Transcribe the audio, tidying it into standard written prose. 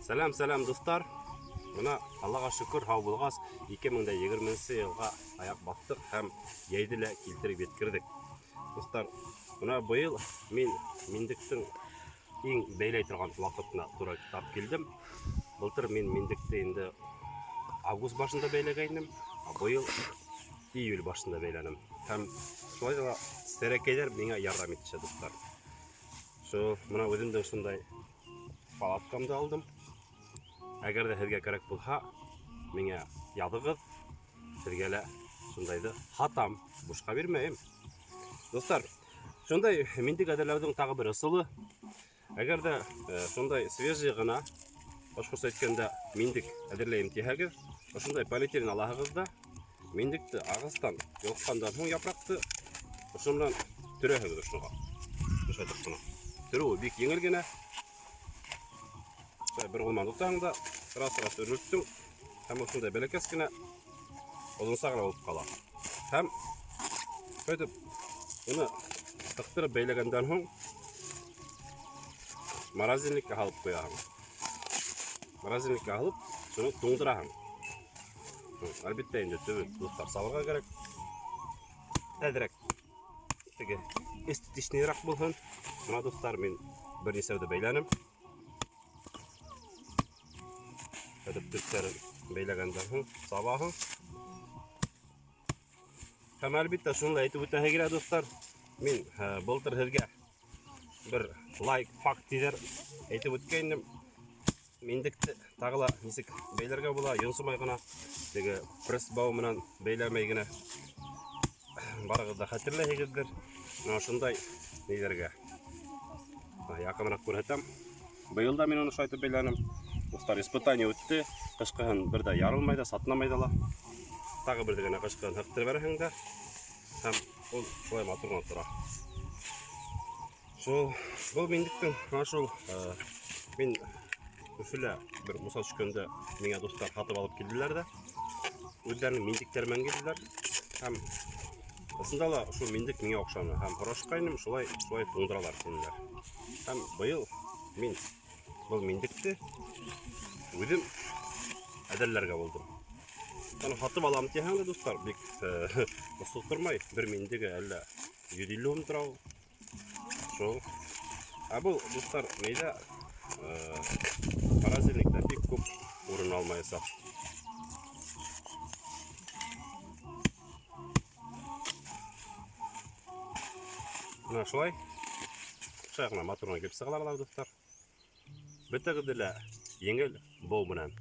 Сәләм, сәләм, дуҫтар. Бына Аллаға шөкөр, һау булғас, 2020 йылға аяҡ баҫтыҡ һәм йәйҙе лә килтереп еткерҙек. Дуҫтар, бына быйыл мин миндектең иң бәйләй торған ваҡытына тура тап килдем. Былтыр мин миндекте инде август башында бәйләгәйнем, ә быйыл июль башында бәйләнем. Һәм шулай да серәкәйҙәр миңә ярҙам итешә, дуҫтар. Шул, бына үҙем дә шундай палаткамды алдым. Әгәр ҙә һеҙгә кәрәк булһа, миңә яҙығыҙ. Һеҙгә лә шундайҙы һатам, бушҡа бирмәйем. Дуҫтар, шундай миндек әҙерләүҙең тағы бер ысулы. Әгәр ҙә шундай свежий ғына, башҡортса әйткәндә, миндек әҙерләйем тиһәгеҙ, ошондай полиэтилен алаһығыҙ ҙа, миндекте ағастан йолҡҡандан һуң япраҡты ошо менән төрәһегеҙ ошоға. Ошолай итеп ҡына. Төрөүе бик еңел генә. Шулай бер ҡул менән тотаһың да, раз-раз өрөлттөң һәм ошондай бәләкәс кенә оҙонса ғына булып ҡала. Һәм шулай итеп уны һыҡтырып бәйләгәндән һуң морозильникка һалып ҡуяһың. Морозильникка һалып, шуны туңдыраһың. Әлбиттә инде төбө дуҫтар сабырға кәрәк. Әҙерәк теге эстетичныйрак булһын. Мына дуҫтар, мин бер нисәүҙе бәйләнем. Әҙеп төптәрен бәйләгәндән һуң сабаһың. Һәм әлбиттә шуны да әйтеп үтәһе килә, дуҫтар. Мин былтыр һеҙгә бер лайк факт тиҙәр әйтеп үткәйнем. Миндекте тағы ла нисек бәйләргә була, йонсомай ғына, теге пресс бау менән бәйләмәй генә. Барығыҙ да хәтерләйһегеҙҙер. Менә шундай ниләргә. Яҡыныраҡ күрһәтәм. Быйыл да мин уны шулай итеп бәйләнем. Дуҫтар, испытание үтте. Ҡышҡыһын бер дә ярылмай да, сатнамай да ла. Тағы бер генә ҡышҡыһын һыҡтырып бәрәһең дә. Һәм ул шулай матур ғына тора. Шул, был миндектең менә шул мин Өфөлә бер муса төшкәндә миңә дуҫтар һатып алып килделәр ҙә, үҙҙәренең миндектәре менән килделәр. Һәм ысында ла шул миндек миңә оҡшаны. Һәм һорашҡайным, шулай, шулай туңдыралар тинеләр. Һәм быйыл мин был миндекте үҙем әҙерләргә булдым. Аны һатып алам тиһәң дә, дуҫтар, бик осһоҙ тормай. Бер миндеге әллә 150 һум тора ул. Шул. Ә был, дуҫтар, нейҙә морозильникта бик күп урын алмаясаҡ. Менә шулай. Шулай ғына матур ғына килеп сығалар алар, дуҫтар. Бөтәгеҙҙе лә еңел бау менән.